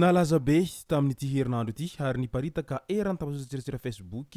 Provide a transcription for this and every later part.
Nalaza be tamin'ity herinandro ity ary niparitaka eran'ny tambajotran-tserasera Facebook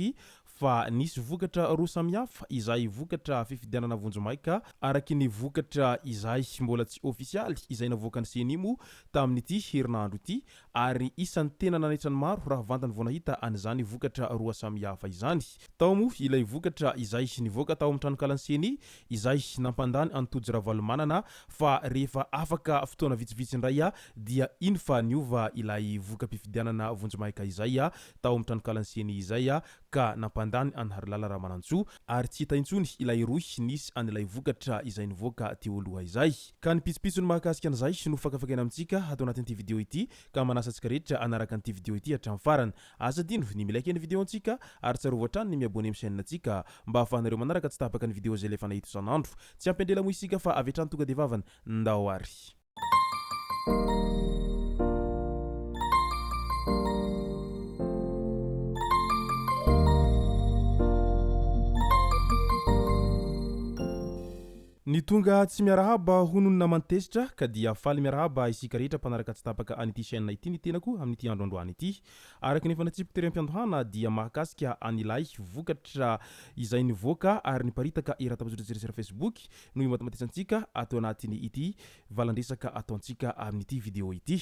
fa nisy vokatra roa samihafa izay vokatra fifidianana vonjimaika araky ny vokatra izay mbola tsy ofisialy izay navoakan'ny Ceni moa tamin'ity herinandro ity ary isan'ny tena nanaitra ny maro raha vantany vao nahita an'izany vokatra roa samihafa izany. Tao moa ilay vokatra izay nivoaka tao amin'ny tranonkalan'ny Ceni izay nampandany an'i Tojo Ravalomanana fa rehefa afaka fotoana vitsivitsy indray dia iny fa niova ilay voka-pifidianana vonjimaika izay tao amin'ny tranonkalan'ny Ceni izay ka nampandany an'i Harilala Ramanantsoa ary tsy hita intsony ilay rohy nisy an'ilay vokatra izay nivoaka teo aloha izay. Ka ny pitsopitsony mahakasika an'izay no fakafakaina amintsika ato anatin'ity video ity ka manasa antsika rehetra hanaraka an'ity video ity hatramin'ny farany. Aza adino ny mi-like ny video antsika ary tsarovy hatrany ny mi-abonner amin'ny chaîne antsika mba ahafahanareo manaraka tsy tapaka ny video izay alefanay eto isan'andro. Tsy ampy andrela moa isika fa avy hatrany tonga dia vavany. Ndao ary. Ny tonga tsy miarahaba hono ny naman'i Tezitra ka dia faly miarahaba isika rehetra mpanaraka tsy tapaka an'ity chaîne ity ny tenako amin'ity andro androany ity. Araka ny efa natsipiko tery am-piandohana dia mahakasika an'ilay vokatra izay nivoaka ary niparitaka eran-tambajotran-tserasera Facebook no himatimatisantsika ato anatin'ny ity valan-dresaka ataontsika amin'ity video ity.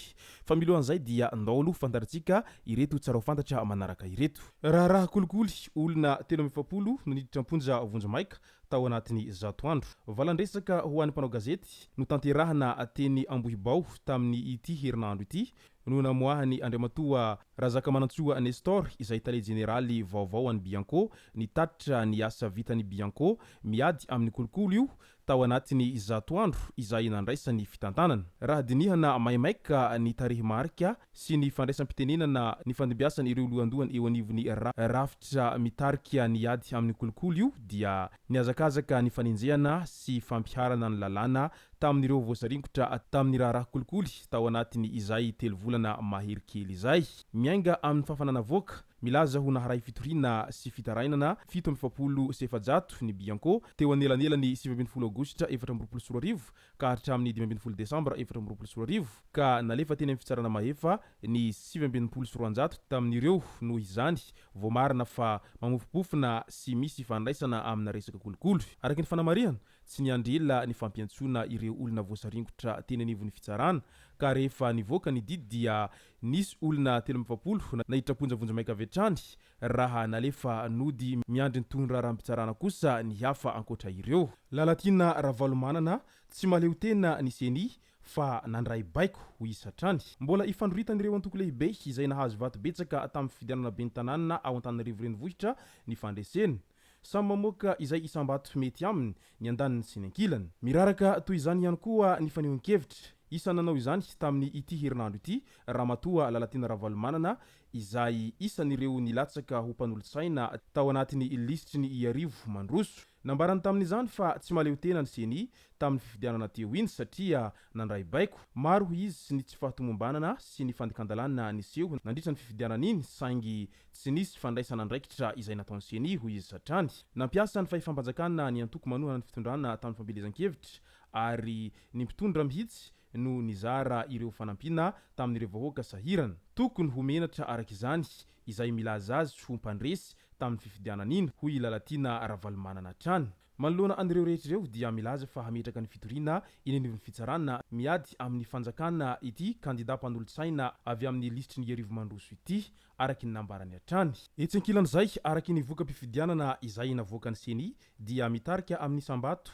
Fa milohan'izay dia ndao aloha fantarintsika ireto tsara ho fantatra manaraka ireto. Raharaha kolikoly, olona 43 no niditra am-ponja vonjimaika tao anatin'ny 100 andro. Valan-dresaka ho an'ny mpanao gazety notanterahana teny Ambohibao tamin'ny ity herinandro ity no namoahan'i Andriamatoa Razakamanantsoa Nestor izay tale jeneraly vaovao an'ny Bianco nitatitra ny asa vitan'ny Bianco miady amin'ny kolikoly io tao anatin'ny 100 andro izay nandraisany fitantanana. Raha dinihana maimaika ny tarehimarika sy ny fandraisam-pitenenana nifandimbiasan'ireo lohandohany eo anivon'ny rafitra mitarika ny ady amin'ny kolikoly io dia nihazakazaka ny fanenjehana sy fampiharana ny lalàna tamin'ireo voasaringotra tamin'ny raharaha kolikoly tao anatin'ny izay telo volana mahery kely izay. Miainga amin'ny fafana navoaka, milaza ho naharay fitoriana sy fitarainana 447 ny Bianco teo anelanelan'ny 19 aogositra 2024 ka hatramin'ny 15 desambra 2024 ka nalefa teny amin'ny fitsarana mahefa ny 269 tamin'ireo noho izany voamarina fa mamofompofona sy misy ifandraisana amina resaka kolikoly. Araka ny fanamarihana, Tsy niandry ela ny fampiantsoana ireo olona voasaringotra teny anivon'ny fitsarana ka rehefa nivoaka ny didy dia nisy olona 43 naiditra am-ponja vonjimaika avy hatrany raha nalefa nody miandry ny tohin'ny raharaham-pitsarana kosa ny hafa ankoatra ireo. Lalatiana Ravalomanana, Tsy mahaleo tena ny Ceni fa nandray baiko, hoy izy hatrany. Mbola ifandroritan'ireo antoko lehibe izay nahazo vato betsaka tamin'ny fifidianana ben'ny tanàna ao Antananarivo Renivohitra ny fandresena. Samy mamoaka izay isam-bato mety aminy ny andaniny sy ny ankilany. Miraraka toy izany ihany koa ny fanehoan-kevitra. Isan'ny nanao izany tamin'ny ity herinandro ity Ramatoa Lalatiana Ravalomanana izay isan'ireo nilatsaka ho mpanolotsaina tao anatin'ny lisitry ny Iarivo Mandroso. Nambarany tamin'izany fa tsy mahaleo tena ny Ceni tamin'ny fifidianana teo iny satria nandray baiko. Maro hoy izy ny tsy fahatomombanana sy ny fandikan-dalàna niseho nandritra ny fifidianana iny saingy Tsy nisy fandraisana andraikitra izay nataon'ny Ceni, hoy izy hatrany. Nampiasa ny fahefam-panjakana ny antoko manohana ny fitondrana tamin'ny fampielezan-kevitra ary ny mpitondra mihitsy no nizara ireo fanampiana tamin'ireo vahoaka sahirana. Tokony ho menatra araka izany izay milaza azy ho mpandresy tamin'ny fifidianana iny, hoy i Lalatiana Ravalomanana hatrany. Manoloana an'ireo rehetra ireo dia milaza fa hametraka ny fitoriana eny anivon'ny fitsarana miady amin'ny fanjakana ity kandida mpanolotsaina avy amin'ny lisitry ny Iarivo Mandroso ity, araka ny nambarany hatrany. Etsy ankilan'izay, araka ny voka-pifidianana izay navoakan'ny Ceni dia mitarika amin'ny isam-bato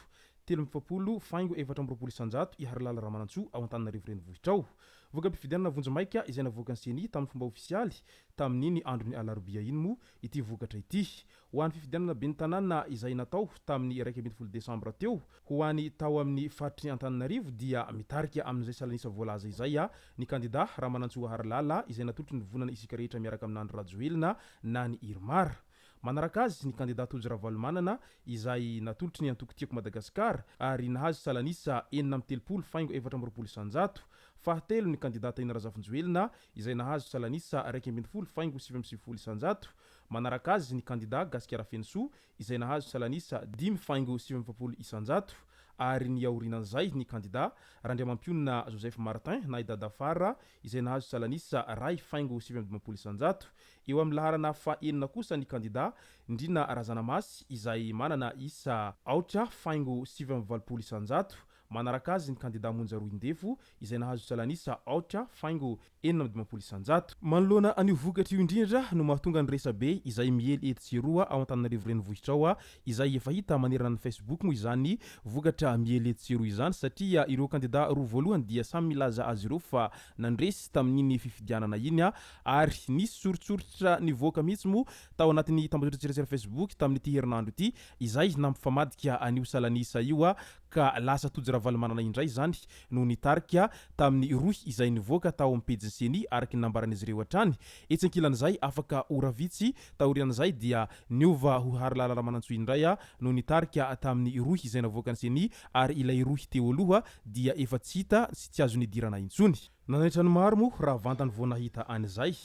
43.24% i Harilala Ramanantsoa ao Antananarivo Renivohitra ao. Voka-pifidianana vonjimaika izay navoakan'ny Ceni tamin'ny fomba ofisialy tamin'iny andron'ny alarobia iny moa ity vokatra ity. Ho an'ny fifidianana ben'ny tanàna izay natao tamin'ny 11 desambra teo, ho an'ny tao amin'ny faritry Antananarivo dia mitarika amin'izay salanisa voalaza izay ny kandida Ramanantsoa Harilala izay natolotry ny Vonana Isika Rehetra miaraka amin'i Andry Rajoelina na ny Irmar. Manaraka azy ny kandida Tojo Ravalomanana izay natolotry ny antoko Tiako Madagasikara ary nahazo salan'isa 36 faingo 24%. Fahatelo ny kandida Tahina Razafinjoelina izay nahazo salan'isa 11 faingo 99%. Manaraka azy ny kandida Gasikara Fenosoa izay nahazo salan'isa dimy faingo 49% ary ny aorianan'izay ny kandida Randriamampionona Joseph Martin na i Dadafara izay nahazo salan'isa iray faingo 59%. Eo amin'ny laharana fahenina kosa ny kandida Ndrina Razanamasy izay manana isa aotra faingo 89%. Manaraka azy ny kandida Monja Roindefo izay nahazo salan'isa aotra faingo 56%. Manoloana an'io vokatra io indrindra no mahatonga ny resabe izay miely etsy sy eroa ao Antananarivo Renivohitra ao izay efa hita manerana ny Facebook moa izany vokatra miely etsy sy eroa izany satria ireo kandida roa voalohany dia samy milaza azy ireo fa nandresy tamin'iny fifidianana iny ary nisy soritsoritra nivoaka mihitsy moa tao anatin'ny tambajotran-tserasera Facebook tamin'ity herinandro ity izay nampifamadika an'io salan'isa io ka lasa Tojo Ravalomanana indray izany no nitarika tamin'ny rohy izay nivoaka tao amin'ny pejin'ny Ceni araka ny nambaran'izy ireo hatrany. Etsy ankilan'izay, afaka ora vitsy taorian'izay dia niova ho Harilala Ramanantsoa indray no nitarika tamin'ny rohy izay navoakan'ny Ceni ary ilay rohy teo aloha dia efa tsy hita sy tsy azo nidirana intsony. Nanaitra ny maro moa raha vantany vao nahita an'izay.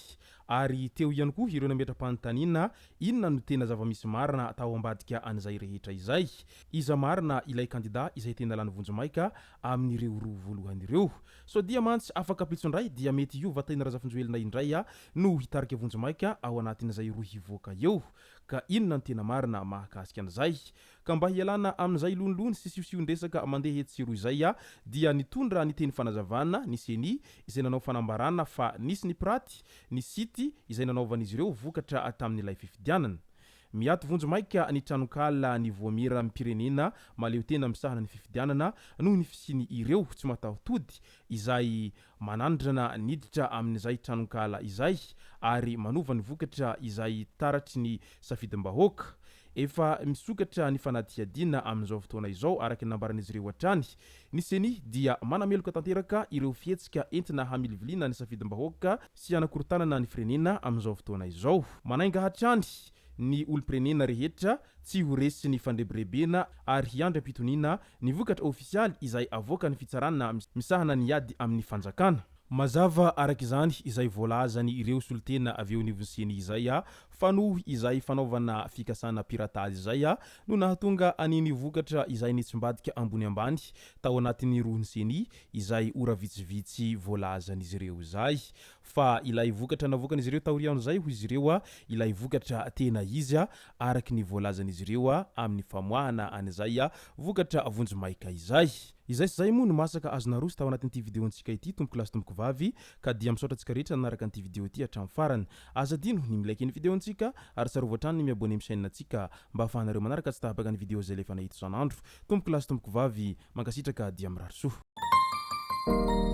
Ary teo ihany koa ireo nametra-panontaniana inona no tena zava-misy marina tao ambadika an'izay rehetra izay? Iza marina ilay kandida izay tena lany vonjimaika amin'ireo roa voalohany ireo? Sao dia mantsy afaka ampitso indray dia mety hiova Tahina Razafinjoelina indray no hitarika vonjimaika ao anatin'izay rohy hivoaka eo. Ka inona no tena marina mahakasika an'izay? Ka mba hialana amin'izay lonilony sy siosion-dresaka mandeha etsy sy eroa izay dia nitondra ny teny fanazavana ny Ceni izay nanao fanambarana fa nisy ny piraty ny site izay nanaovan'izy ireo vokatra tamin'ilay fifidianana. Miato vonjimaika ny tranonkala ny Voamieram-pirenena mahaleotena misahana ny fifidianana noho ny fisian'ireo tsy mataho-tody izay manandrana niditra amin'izay tranonkala izay ary manova ny vokatra izay taratry ny safidim-bahoaka. Efa misokatra ny fanadihadiana amin'izao fotoana izao araka ny nambaran'izy ireo hatrany. Ny Ceni dia manameloka tanteraka ireo fihetsika entina hamiliviliana ny safidim-bahoaka sy hanakorontanana ny firenena amin'izao fotoana izao. Manainga hatrany ny olom-pirenena rehetra tsy ho resin'ny fandrebirebena ary hiandry am-pitoniana ny vokatra ofisialy izay avoakan'ny fitsarana misahana ny ady amin'ny fanjakana. Mazava araka izany izay voalazan' ireo solontena avy eo anivon'ny Ceni izay fa noho izay fanaovana fikasana piratazy izay no nahatonga an'iny vokatra izay nitsimbadika ambony ambany tao anatin'ny rohin'ny Ceni izay ora vitsivitsy voalazan'izy ireo izay fa ilay vokatra navoakan'izy ireo taorian'izay hoy izy ireo ilay vokatra tena izy araka ny voalazan'izy ireo amin'ny famoahana an'izay vokatra vonjimaika izay. Izay sy izay moa no masaka azo naroso tao anatin'ity video-ntsika ity tompokolahy sy tompokovavy ka dia misaotra antsika rehetra nanaraka an'ity video ity hatramin'ny farany. Aza adino ny mi-like ny video-ntsika ary tsarovy hatrany ny mi-abonner amin'ny chaîne-ntsika mba ahafahanareo manaraka tsy tapaka ny video izay alefanay eto isan'andro. Tompokolahy sy tompokovavy, mankasitraka dia mirary soa.